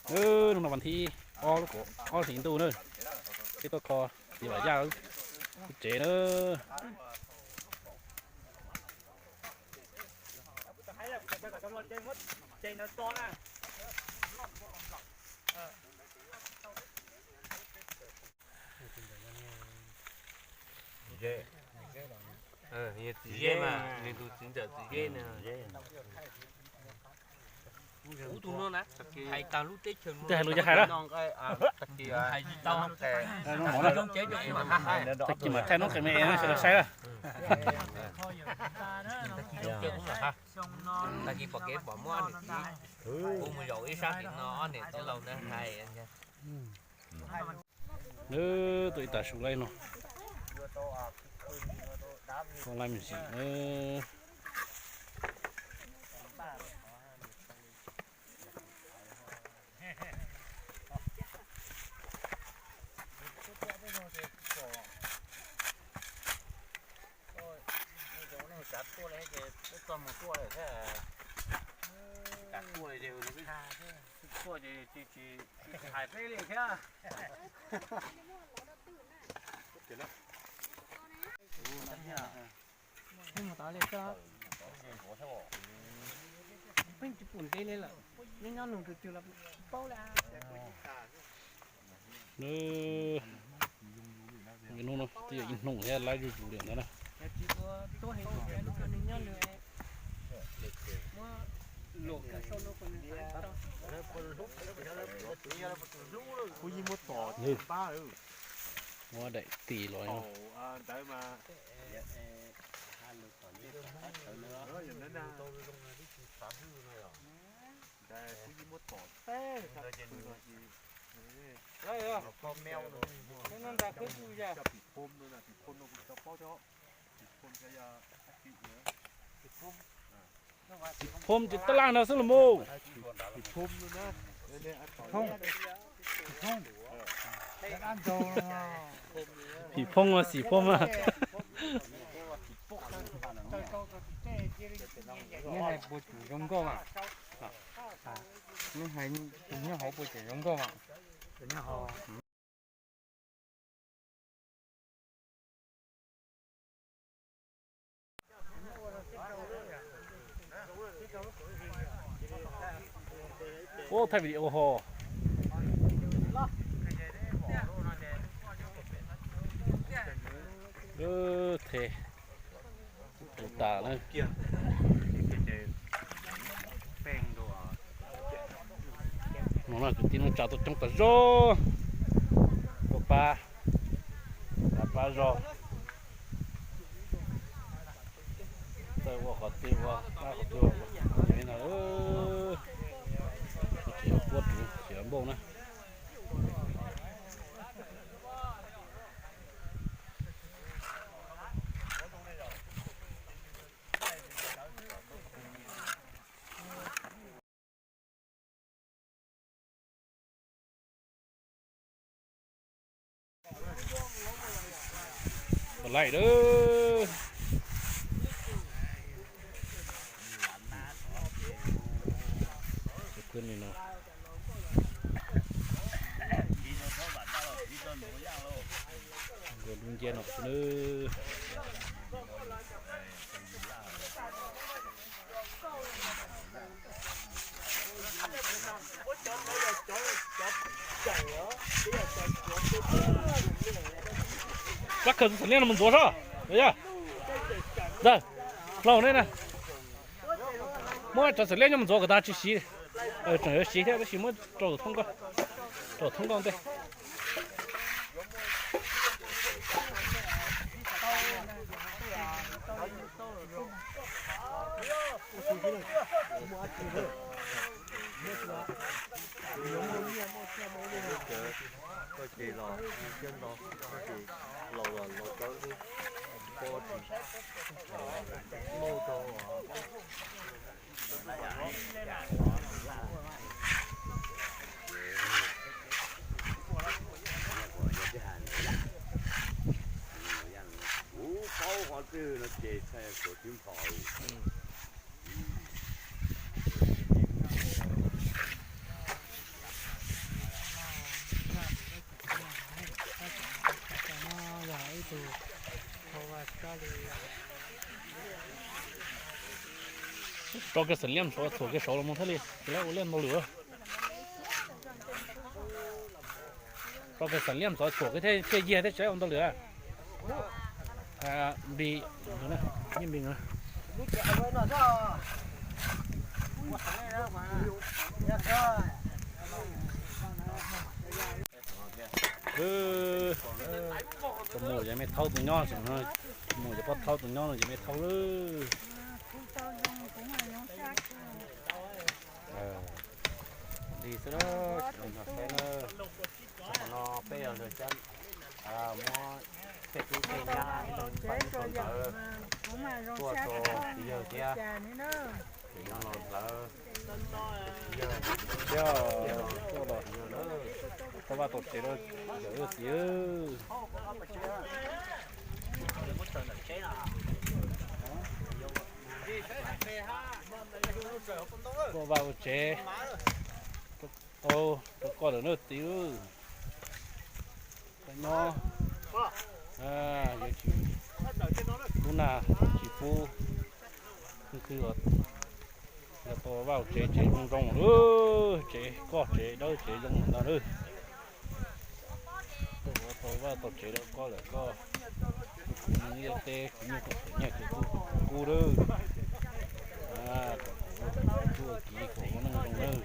Hnub no vas thib ob lub kaum ob hlis ntuj na, peb tuaj kho txiv Vam Yaj lub tsev na. Txiv Zeb mas, nws tus txiv ntxawm txiv Zeb na. Kuv tus no na, hais tag lub teb chaws no, hais lus yog hais lawm. Hais tsis tau, tag kis mam thaij noob qes me es sawv daws saib lawm. Tag kis pom kev pom muab niam txiv, kuv mus zaum ib sab tim no ob niam txiv laus na hais. Nws tuaj ib tag su laib no, koj laib me ntsis na. Tuaj ces tsis hais peb li thiab. Pheej tsis pum ntev li lawm, nyob nyob nug tus twg los tsis paub li. Hnub no twb yog ib hnub thiab lawv zuj zus li ntawd na. Muab daim tis los. Phom ces tab laj no xwb los mus. Phim phom mas xim phom mas. Neb hais puas tseem zoo nkauj mas? Neb hais tus nyob hauv puas tseem zoo nkauj mas? Ua thaij video ho. Tus tas na. No na kwv tij neej tsa tuaj coob tas zog, tuaj pab, pab zog. Txawj ua qhov twg ua, pab qhov twg ua, no, tsis yog puab rhuv, tsis yog npauj na. Pom laim lawm. Cov phooj ywg no, nkauj dub nciab no xwb nawb. Rov khaws txhais liab no mus ntxuav sob. Ntag, laus ne na, muab cov txhais liab nyob mus ntxuav kom tag tsis siv. Tseem yuav siv thiab tab sis muab rau thoob nkauj, rau thoob nkauj ntej. Koj ces los coj nto, koj ces laus los laus tawb xwb, pob tsis muaj tau. Kuv paub qhov twg no ces txhais kuv twb nphom. Tso kiag xeem liaj xov txhuam kiag saud los mus thiaj li tsis ua liaj ntau lwm. Tso kiag xeem liaj xov txhuam kiag thiaj yig thiab tsis ua ntau lwm. Npis, npis no. Tus mus yog me thaub tus nyob, tus mus yog poj thaub tus nyob no yog me thaub lawm. Li xwb na, tsis zoo saib na. Qhov no peb yog lawv cab muab tej tub tej nyab paj ntawd tuaj rau txiv yawg thiab. Tseem nyob los lawv txiv yawg thiab, tuaj los txiv yawg na, tau vaj tau tsev rau yawm txiv. Tuaj vaj ua tsev tau rau koj lawm na txiv. Koj nyob, yuav tsis pub nag tsis pub twg twg los yog tau vaj tsev, tsev zoo zoo lawm, tsev koj tsev dawb tsev zoo lawm ntag lawm. Tuaj ua tau vaj tau tsev rau koj lawm koj, kuv nyiaj teb kuv nyiaj teb kuv nyiaj teb kuv kub lawm. Kom kuv ua kiv kom ua neej zoo lawm.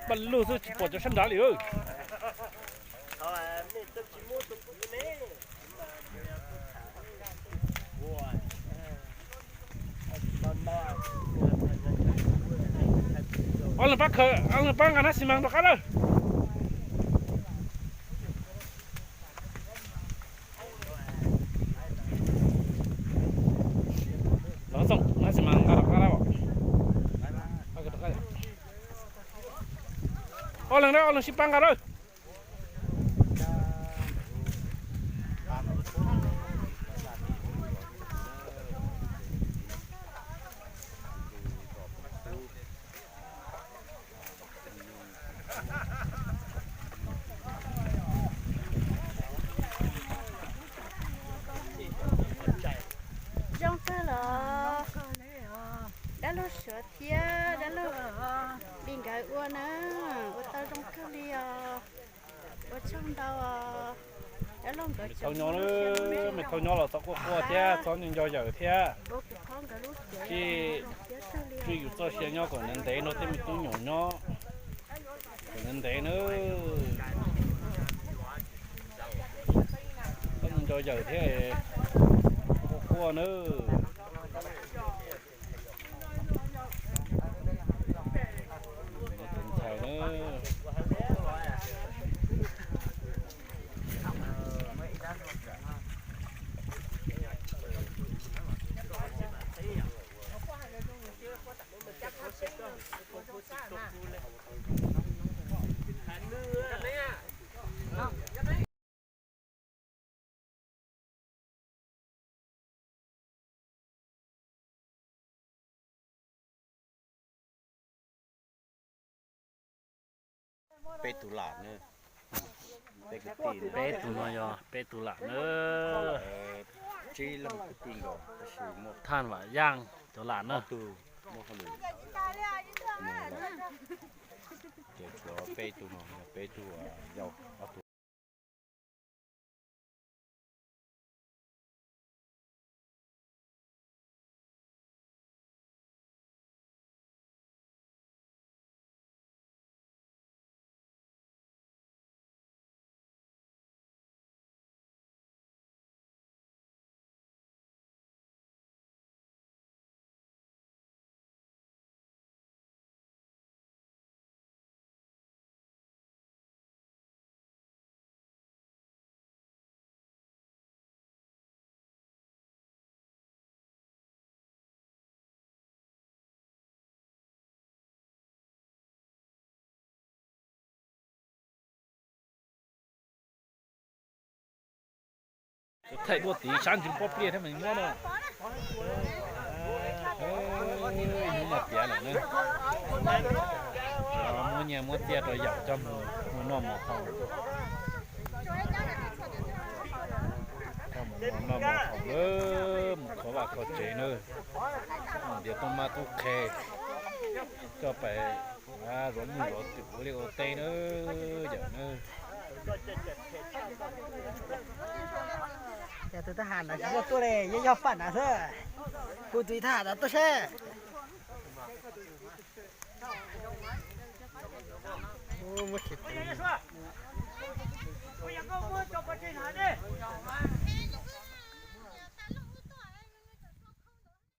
Paj lug xwb tsis pom cov sab nrad li. Ob leeg pab khaws, ob leeg pab nqa nab xi mas rov qab lawm. Los Txooj, nab xi mas nqa rov qab lawm. Ob leeg na, ob leeg sib pab nqa lawm. Zoo kawg los? Dab laug Suav thiab dab laug Npis nkawd ua na, ua tau zoo kawg li os. Ua tsaug ntau os. Dab laug nkawd tseem nyob, me thaub nyob los txhob quaj quaj thiab txhob nco yawm thiab. Tsuas yus txoj sia nyob kom ntev ntev rau tej me tub me nyuam nyob kom ntev ntev nawb. Txhob nco yawm thiab, quaj quaj nawb. Tus ntxhais na. Peb tug lam na. Peb tug no yog peb tug lam na. Thaj Vam Yaj cov lam na. Ces tshuav peb tug no, peb tug yau ob tug. Thaij duab tiv sab ntsws pob pliaj thiab mas muab no. Hnub no tiav lawm na, muab nyiaj muab txiaj rau yaum coj mus mus noj mus haus, coj mus mus noj mus haus na, mus kho vaj kho tsev na, mus ntiav tub mab tub qhe, coj pais zov nyuj zov twm ua liaj ua teb na, yawm na. Yog tus thab ham ntawd tsis yog tuaj li, yeej yog faj ntawd xwb. Kuv tus thab ham ntawd tuaj seb.